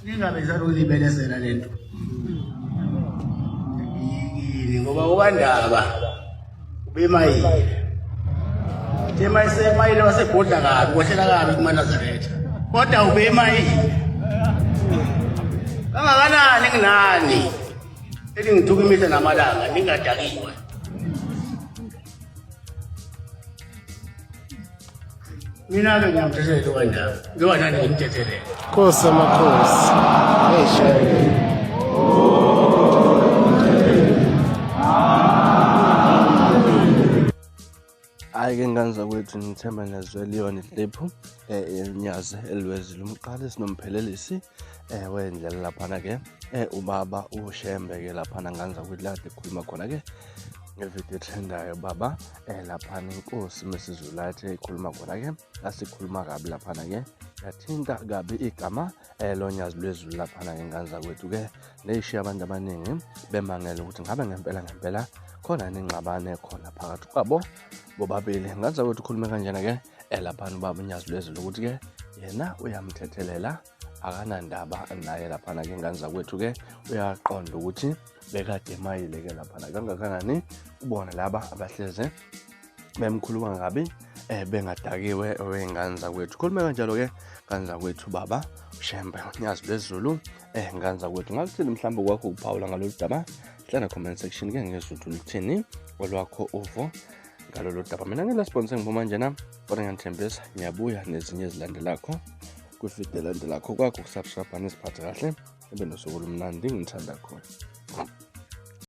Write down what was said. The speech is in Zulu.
Ningabe salolibelesela lento. Yini ngoba uKandaba ubemayile. Uthe mayesemayile wasebhodla kabi, kwehlela kabi kumaNazaretha. Kodwa ubemayile. Kangakanani kunani? Elingithuka imihla namalanga ningadakiwe. Mina-ke ngiyamthethelela uKandaba. Njengoba nani ngimthethelela. Nkosi amakhosi. Hey shame. Hhayi-ke ngane zakwethu ngithemba niyazwela iyona ikliphu um yonyazi eliwezile umqalisi nomphelelisi um wendlela laphana-ke um ubaba uShembe-ke laphana ngane zakwethu la kade ekhuluma khona-ke ngevidiyo etrendayo baba um laphana inkosi Misizulu ikhuluma khona-ke asikhuluma kabi laphana-ke yathinta kabi igama um lonyazi lwezulu laphana-ke ngane zakwethu-ke leyishiya abantu abaningi bemangele ukuthi ngabe ngempela ngempela khona yini ingxabano ekhona phakathi kwabo bobabili. Ngane zakwethu ukhulume kanjena-ke um laphana ubaba unyazi lwezulu ukuthi-ke yena uyamthethelela akanandaba naye laphana-ke ngane zakwethu-ke uyaqonda ukuthi bekade emayile-ke laphana kangakanani ubona laba abahleze bemkhuluma kabi bengadakiwe wey'ngane zakwethu. Khulume kanjalo-ke ngane zakwethu baba uShembe uNyazi lwezulu ngane zakwethu. Ngakuthini mhlawumbe kwakho ukuphawula ngalolu daba? Hlala comment section ke ngezwe ukuthi luthini olwakho uvo ngalolu daba. Mina ngila sponsor ngiphuma njena kodwa ngiyanithembisa ngiyabuya nezinye ezilandelakho kwividiyo elandelakho. Kwakho ukusubscribe nisiphathe kahle, ebe nosuku olumnandi, ngithanda khona.